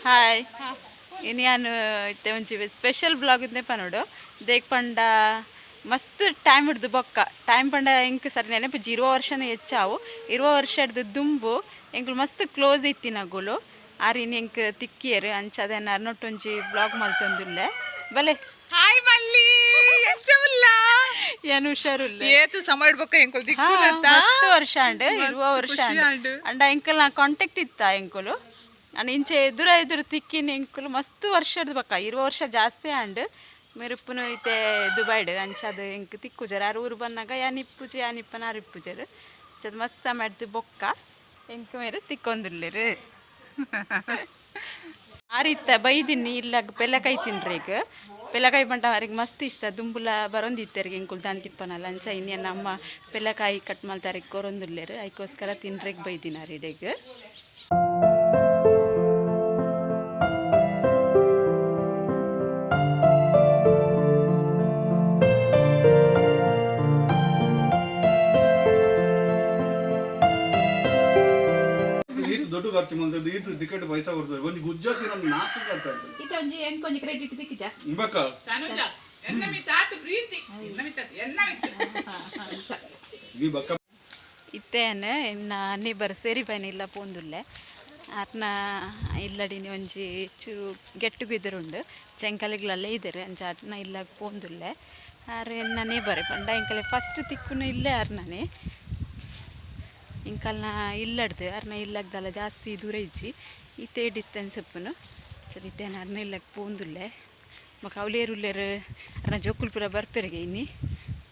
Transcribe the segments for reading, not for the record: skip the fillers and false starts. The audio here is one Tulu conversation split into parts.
ಹಾಯ್. ಇನಿ ಯಾನ್ ಇತ್ತೆ ಒಂಜಿ ಸ್ಪೆಷಲ್ ಬ್ಲಾಗ್ ಇಂದೆ ಪನೊಡು. ದೇಕ್ ಪಂಡ ಮಸ್ತ್ ಟೈಮ್ ಹಿಡ್ದು ಬೊಕ್ಕ, ಟೈಮ್ ಪಂಡ ಎಂಕ್ ಸರಿ ನೆನಪು, 20 ವರ್ಷನ ಹೆಚ್ಚಾವು. 20 ವರ್ಷಡ್ದು ದುಂಬು ಎಂಕುಲು ಮಸ್ತ್ ಕ್ಲೋಸ್ ಇತ್ತಿನಗುಲು. ಆರ್ ಇನಿ ಎಂಕ್ ತಿಕ್ಕಿಯೆರ್. ಅಂಚ ಅದೇನ ಅರ್ನೊಟ್ಟು ಒಂಜಿ ಬ್ಲಾಗ್ ಮಲ್ತೊಂದುಲ್ಲೆ. ಬಲೆ. ಹಾಯ್ ಮಲ್ಲಿ, ಎಂಚ ಉಲ್ಲ? ಏನ್ ಹುಷಾರುಲ್ಲೆ. ಏತು ಸಮಯ ಬೊಕ್ಕ ಎಂಕುಲು ದಿಕ್ಕುನತ್ತ? ಮಸ್ತ್ ವರ್ಷ ಅಂಡ್, 20 ವರ್ಷ. ಖುಷಿ ಅಂಡ್ ಆಂಡ್. ಅಂಡ ಎಂಕಲ್ನ ಕಾಂಟ್ಯಾಕ್ಟ್ ಇತ್ತ ಎಂಕುಲು. ಅಂಡ್ ಇಂಚೆ ಎದುರ ಎದುರು ತಿಕ್ಕಿನ ಎಂಕುಲು ಮಸ್ತ್ ವರ್ಷದ ಬೊಕ್ಕ, 20 ವರ್ಷ ಜಾಸ್ತಿ ಆಂಡ್. ಮೆರುಪುನು ಇತ್ತೆ ದುಬೈಡ್. ಅಂಚ ಅದು ಎಂಕ್ ತಿಕ್ಕುಜರ್. ಆರ್ ಊರು ಬನ್ನಗ ಯಾನ್ ಇಪ್ಪುಜಿ, ಯಾನ್ ಇಪ್ಪನ ಆರ್ ಇಪ್ಪುಜರ್. ಅಂಚ ಮಸ್ತ್ ಸಮಯಡ್ದು ಬೊಕ್ಕ ಎಂಕ್ ಮೇರು ತಿಕ್ಕೊಂದುಲ್ಲೆರ್. ಆರ್ ಇತ್ತ ಬೈದಿನಿ ಇಲ್ಲಾಗ ಪೆಲಕಾಯಿ ತಿನ್ರೆಗ್. ಪೆಲಕಾಯಿ ಪಂಡ ಅವ್ರಿಗೆ ಮಸ್ತ್ ಇಷ್ಟ. ದುಂಬುಲ ಬರೊಂದಿತ್ತೆರ್ಗೆ ಎಂಕುಲು ದಾಂತಿಪ್ಪನಲ್ಲ. ಅಂಚ ಇನ್ನೆ ನಮ್ಮ ಪೆಲಕಾಯಿ ಕಟ್ ಮಲ್ತಾರಿಗೆ ಕೊರೊಂದುಲ್ಲೆರ್. ಐಕೋಸ್ಕರ ತಿನ್ರೆಗ್ ಬೈದಿನ ಆರ್ ಇಡೆಗ್. ಈತ್ ದೊಡ್ಡ ಖರ್ಚು ಮಂತದ್ದು, ಈತ್ ಟಿಕೆಟ್ ಪೈಸಾ ಕೊಡ್ತದೆ. ಒಂಜಿ ಗುಜ್ಜಾತಿ ನಮ್ಗೆ ನಾಲ್ಕು ಖರ್ಚು ಆಯ್ತು. ಇತ್ತೆ ಒಂಜಿ ಎಂಕ್ ಒಂಜಿ ಕ್ರೆಡಿಟ್ ತಿಕ್ಕಿಜ? ಬಕ್ಕ. ತನುಜ, ಎನ್ನ ಮಿತ್ತ ಆತು ಪ್ರೀತಿ, ಎನ್ನ ಮಿತ್ತ, ಎನ್ನ ಮಿತ್ತ. ಈ ಬಕ್ಕ. ಇತ್ತೇನು ಇನ್ನ ನೇಬರ್ ಸೇರಿ ಬೈನ ಇಲ್ಲ ಪೋಂದುಲ್ಲೆ. ಆತ್ನ ಇಲ್ಲಡಿನಿ ಒಂಜಿ ಚೂರು ಗೆಟ್ ಟುಗೆದರ್ ಉಂಡು. ಚೆಂಕಲಿಗ್ಲಲ್ಲೇ ಇದ್ದಾರೆ. ಅಂಚ ಆತ್ನ ಇಲ್ಲಾಗ ಪೋಂದುಲ್ಲೆ. ಆರ್ ಎನ್ನ ನೇಬರ್ ಪಂಡ ಎಂಕಲೆ ಫಸ್ಟ್ ತಿಕ್ಕುನು ಇಲ್ಲೇ ಆರ್ನನೆ. ಇಂಕಲ್ನ ಇಲ್ಲಡ್ದು ಅರ್ನ ಇಲ್ಲಗ್ದಲ್ಲ ಜಾಸ್ತಿ ದೂರ ಇಜ್ಜಿ, ಇತ್ತೆ ಡಿಸ್ಟೆನ್ಸ್ ಉಪ್ಪುನು. ಚದಿತ್ತೆ ಅರ್ನ ಇಲ್ಲಗ್ ಪೋಂದುಲ್ಲೆ. ಬೊಕ ಅವ್ಲೇರು ಉಲ್ಲೇರು, ಅರ್ನ ಜೋಕುಲು ಪೂರ ಬರ್ಪೆರಿಗೆ ಇನಿ.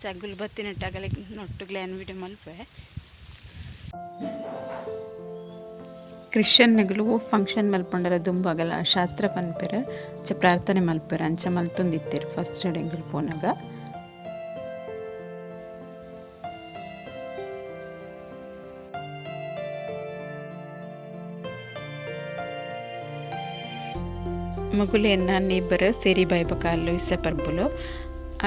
ಚಗುಲು ಬತ್ತಿನಟ್ಟಾಗಲೆ ನೊಟ್ಟುಗ್ಲೆ ಯಾನ್ ವಿಡಿಯೋ ಮಲ್ಪೆ. ಕ್ರಿಶ್ಚಿಯನ್ಗಳು ಫಂಕ್ಷನ್ ಮಲ್ಪೊಂಡಲ ದುಂಬಾಗಲ ಶಾಸ್ತ್ರ ಪನ್ಪೆರ್, ಅಂಚ ಪ್ರಾರ್ಥನೆ ಮಲ್ಪೆರ್. ಅಂಚ ಮಲ್ತೊಂದಿತ್ತೆರ್ ಫಸ್ಟ್ ಎಂಕುಲು ಪೋನಗ. ಮಗುಲು ಎನ್ನ ನೇಬರ್ ಸೇರಿ ಬಾಯ್ ಬೊಕ ಲೂಯಿಸ ಪರ್ಬುಲು.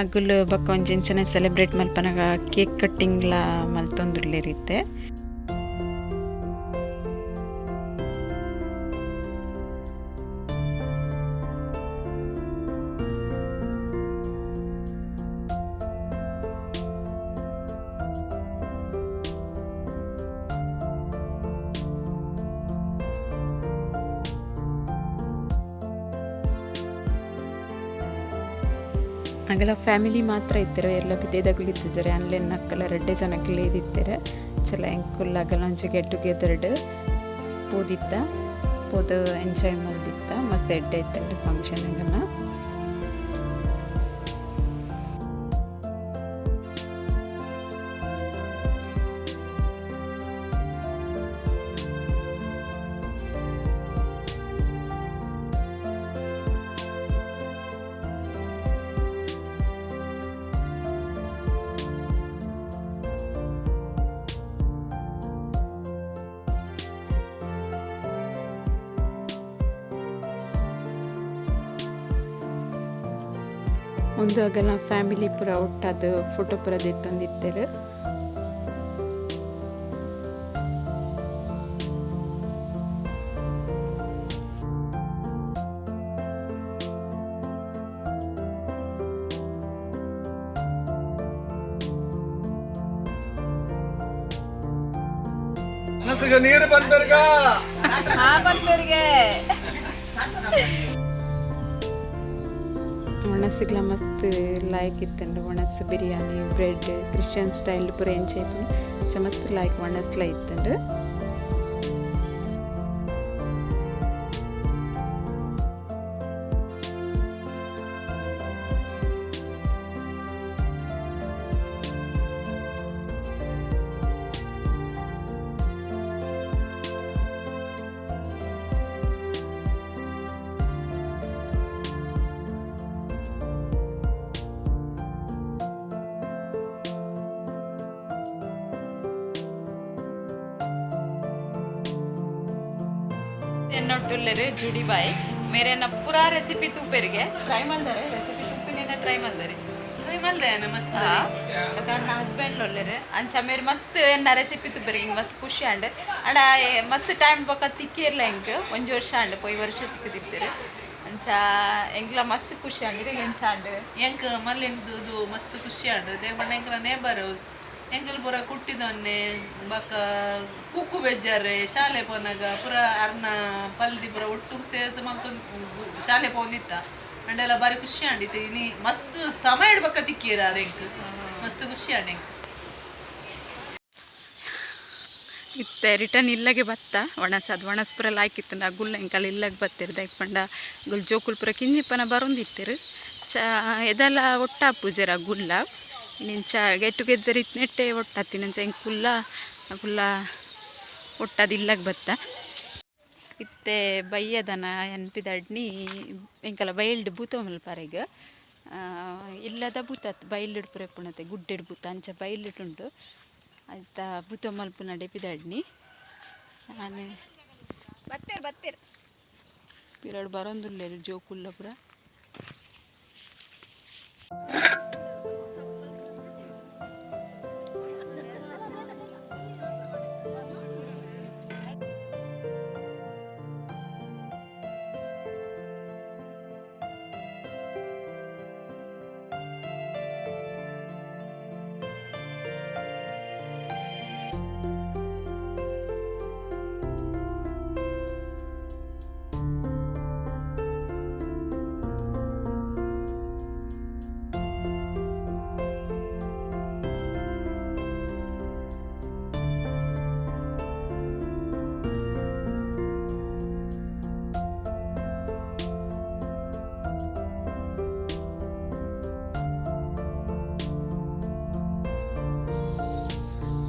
ಅಗುಲು ಬೊಕ ಒಂಜಿ ಇಂಚನೆ ಸೆಲೆಬ್ರೇಟ್ ಮಲ್ಪನಗ ಕೇಕ್ ಕಟ್ಟಿಂಗ್ಲ ಮಲ್ತೊಂದುಲ್ಲೆರ್ ಇತ್ತೆ. ಅಗಲ ಫ್ಯಾಮಿಲಿ ಮಾತ್ರ ಇತ್ತೆರ್, ಎಲ್ಲ ಬಿದ್ದೇದಗುಲು ಇತ್ತಿಜೆರ್. ಅನ್ಲೆನ್ ನಕ್ಕಲ ರಡ್ಡೆ ಜನಕ್ಕಲೆ ಇತ್ತಿರ್. ಚಲ ಎಂಕುಲು ಅಗಲ ಒಂಜಿ ಗೆಟ್ ಟುಗೆದರ್ಡ್ ಪೋದಿತ್ತ, ಪೋದು ಎಂಜಾಯ್ ಮಲ್ದಿತ್ತ. ಮಸ್ತ್ ಎಡ್ಡೆ ಇತ್ತುಂಡು ಫಂಕ್ಷನ್ ಅಗಲ್ನ. ಒಂದು ಅಗಲ ಫ್ಯಾಮಿಲಿ ಪೂರ ಒಟ್ಟಾದ್ ಫೋಟೋ ಪೂರ ದೆತ್ತೊಂದಿತ್ತೆರ್. ಮನಸ್ಸಿಗೆ ನೀರು ಬಂದರ್ಗ. ಪನ್ಪೆರ್ಗೆ. ಒಣಸುಗ್ಲ ಮಸ್ತ್ ಲಾಯ್ಕ್ ಇತ್ತುಂಡು. ಒಣಸು, ಬಿರಿಯಾನಿ, ಬ್ರೆಡ್, ಕ್ರಿಶ್ಚಿಯನ್ ಸ್ಟೈಲ್ ಪೂರ ಎಂಚ ಇಪ್ಪುಂಡು ಅಂಚ ಮಸ್ತ್ ಲಾಯ್ಕ್ ಒಣಸ್ಲ ಇತ್ತುಂಡು. ಎನ್ನೊಟ್ಟುಲ್ಲೆರ್ ಜುಡಿ ಬಾಯ್. ಮೇರೆನ ಪೂರಾ ರೆಸಿಪಿ ತೂಪೆರಿಗೆ ಟ್ರೈ ಮಲ್ದರೆ. ರೆಸಿಪಿ ತೂಪಿನ ಟ್ರೈ ಮಲ್ದರೆ. ಮಲ್ದೆ ಮಸ್ತ್. ನನ್ನ ಹಸ್ಬೆಂಡ್ ಒಲ್ಲೆರ್. ಅಂಚ ಮೇರ್ ಮಸ್ತ್ ಎನ್ನ ರೆಸಿಪಿ ತುಪ್ಪರಿಗೆ ಹಿಂಗೆ ಮಸ್ತ್ ಖುಷಿ ಆಂಡ್. ಅಂಡ ಮಸ್ತ್ ಟೈಮ್ ಬೊಕ್ಕ ತಿಕ್ಕಿರ್ಲ ಎಂಕ್. ಒಂಜಿ ವರ್ಷ ಆಂಡ್, ಪೋಯಿ ವರ್ಷ ತಿಕ್ಕಿದಿತ್ತೆರ್. ಅಂಚ ಎಂಕ್ಲ ಮಸ್ತ್ ಖುಷಿ ಆಂಡ್. ಇರೆಗ್ ಎಂಚ ಆಂಡ್? ಎಂಕ್ ಮಲ್ಲಿಂದು ಮಸ್ತ್ ಖುಷಿ ಆಂಡ್. ದೇವಣ್ಣ ಎಂಕ್ಲ ನೇಬರ್ ಹೌಸ್. ಎಂಕಲ್ ಪೂರ ಕುಟ್ಟಿದೊನ್ನೆ ಬೊಕ್ಕ ಕುಕ್ಕು ಬೆಜ್ಜಾರೆ ಶಾಲೆ ಪೋನಾಗ ಪೂರ ಅರ್ನ ಪಲ್ದಿ ಪೂರ ಒಟ್ಟು ಸೇರ್ದು ಮಲ್ತೊಂದು ಶಾಲೆ ಪೋಂದಿತ್ತ. ಅಂಡೆಲ್ಲ ಬಾರಿ ಖುಷಿ ಆಂಡಿತ್ತು. ಇನಿ ಮಸ್ತ್ ಸಮಯ ಬೊಕ್ಕ ತಿಕ್ಕಿರ ಎಂಕ್ ಮಸ್ತ್ ಖುಷಿ ಆಂಡ್ ಎಂಕ್. ಇತ್ತೆ ರಿಟರ್ನ್ ಇಲ್ಲಗೆ ಬತ್ತ ಒಣಸ್ ಅದು ಒಣಸ್ ಪೂರ ಲಾಯ್ಕಿತ್ತಂಡ ಗುಲ್ಲ ಎಂಕಲ್ ಇಲ್ಲಗೆ ಬತ್ತೆರ್. ದಾಯೆ ಪಂಡ ಗುಲ್ ಜೋಕುಲ್ ಪೂರ ಕಿಂಜಿಪ್ಪನ ಬರೊಂದಿತ್ತೆರ್. ಚ ಎದಲ ಒಟ್ಟಾಪುಜೆರ್ ಆ ಗುಲ್ಲ. ಇಂಚ ಗೆಟ್ ಟುಗೆದರ್ ಇತ್ನೆಟ್ಟೆ ಒಟ್ಟಾತಿನಂಚ ಎಂಕ್ ಕುಲ್ಲ ಗುಲ್ಲ ಒಟ್ಟಾದ್ ಇಲ್ಲಗೆ ಬತ್ತ. ಇತ್ತೆ ಬಯ್ಯದನ ಎನ್ಪಿದಡ್ನಿ ಎಂಕಲ ಬೈಲ್ಡ್ ಭೂತ ಮಲ್ಪರೆಗ್. ಇಲ್ಲದ ಭೂತ ಬೈಲ್ಡ್ ಪೂರ ಇಪ್ಪುನತೆ ಗುಡ್ಡೆಡ್ ಭೂತ ಅಂಚ ಬೈಲ್ಡ್ ಆಯ್ತಾ ಭೂತ ಮಲ್ಪುನ ಪಿದಡ್ನಿ. ಆನೆ ಬತ್ತೆರ್ ಬತ್ತೆರ್ ಪಿರಡ್ ಬರೊಂದುಲ್ಲೆರ್ ಜೋಕುಲ್ಲ ಪೂರ.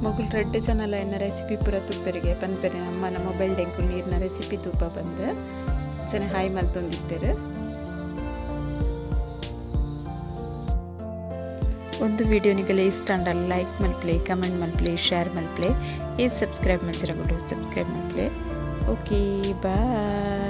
ಮೊಗುಲ್ ರಡ್ಡ್ ಜನಲ ಎನ್ನ ರೆಸಿಪಿ ಪೂರ ತುಪ್ಪೆರಿಗೆ ಪನ್ಪೆರೆ ಅಮ್ಮನ ಮೊಬೈಲ್ ಡೆಂಕು ನೀರಿನ ರೆಸಿಪಿ ತೂಪ ಬಂದು ಚೆನ್ನ ಹಾಯ್ ಮಲ್ತೊಂದಿತ್ತೆರ್. ಒಂದು ವಿಡಿಯೋ ನಿಗಲೆ ಇಷ್ಟ ಅಂಡಲ್ಲ ಲೈಕ್ ಮಲ್ಪ್ಲೆ, ಕಮೆಂಟ್ ಮಲ್ಪ್ಲೆ, ಶೇರ್ ಮಲ್ಪ್ಲೆ. ಏ ಸಬ್ಸ್ಕ್ರೈಬ್ ಮಲ್ಚಿರಗುಡು ಸಬ್ಸ್ಕ್ರೈಬ್ ಮಲ್ಪ್ಲೆ. Okay, bye.